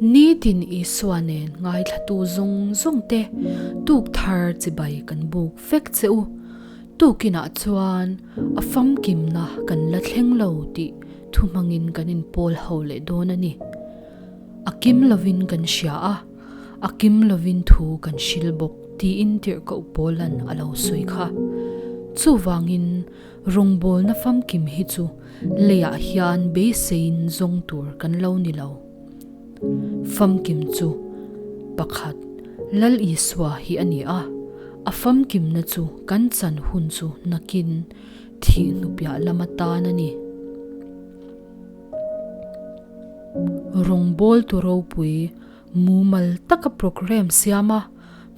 Nitin Isua nen ngaithlatu zawng zawng te tuk thar chibai kan buk vek che u. Tukinah chuan a famkimna kan la thleng lo tih thu hmangin kan inpawl ho leh dawn a ni. A kim lovin kan hria a, a kim lovin thu kan hril bawk tiin tirhkoh Paulan a lo sawi kha. Chuvangin rawngbawlna famkim hi chu leiah hian beiseiin zawng tur kan lo ni lo. Famkim chu pakhat Lal Isua hi a ni a, a famkimna chu kan chan hun chu nakin thih hnupiah lam atan a ni. Rawngbawltu ropui mumal taka programme siam a,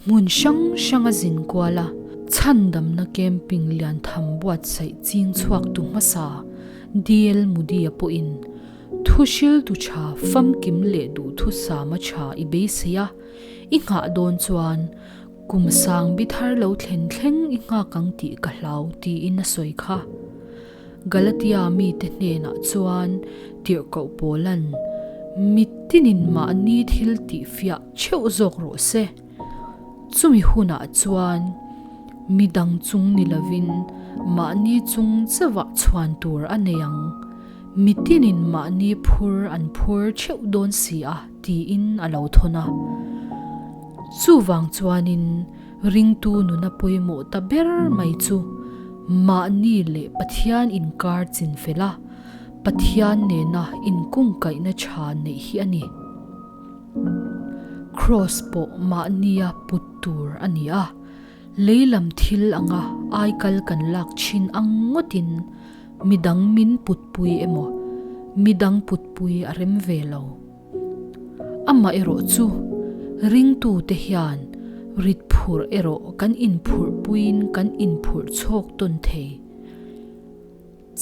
hmun hrang hranga zin kual a, chhandamna camping lian tham buatsaih ching chhuaktu hmasa DL Modi-a pawhin Thu hriltu tha famkim leh duhthusama tha i beisei a, i nghah dawn chuan kum sang bi thar lo thlen thleng i nghak ang tih ka hlau tiin a sawi kha. Galatia mite hnenah chuan tirhkoh Paula'n, Mitinin mahni thil tih fiah theuh zawk rawh se. Chumi hunah chuan midang chung ni lovin mahni chung chauhah chhuan tur a nei ang. Mitinin mahni phur an phur theuh dawn si a tiin a lo thawn a. Chuvang chuanin ringtu nuna pawimawh ta ber mai chu mahni leh Pathian inkar chin fel a, Pathian nena inkungkaihna tha neih hi a ni. Kraws pawh mahnia put tur a ni a, leilam thil anga aikal kan lak thin ang ngawtin midang min putpui emaw midang putpui a rem ve lo. Amaherawh chu ringtute hian rit phurh erawh kan inphurhpuiin kan inphurh chhawk tawn thei.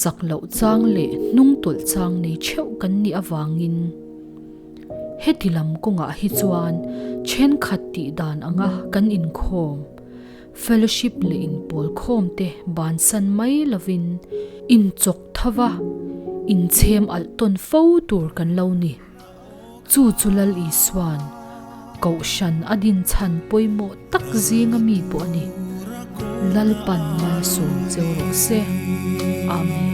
Chak loh chang leh hnung tawlh chang nei theuh kan nih avangin heti lam kawngah hi chuan thenkhat tih dan anga kan inkhawm, fellowship leh inpawl khawm te bansan mai lovin inchawk thova inchhem alh tawn fo tur kan lo ni. Chu chu Lal Isua'n Kohhran a dinchhan pawimawh tak zinga mi pawh a ni. Lalpan malsawm cheu rawh se. Amen.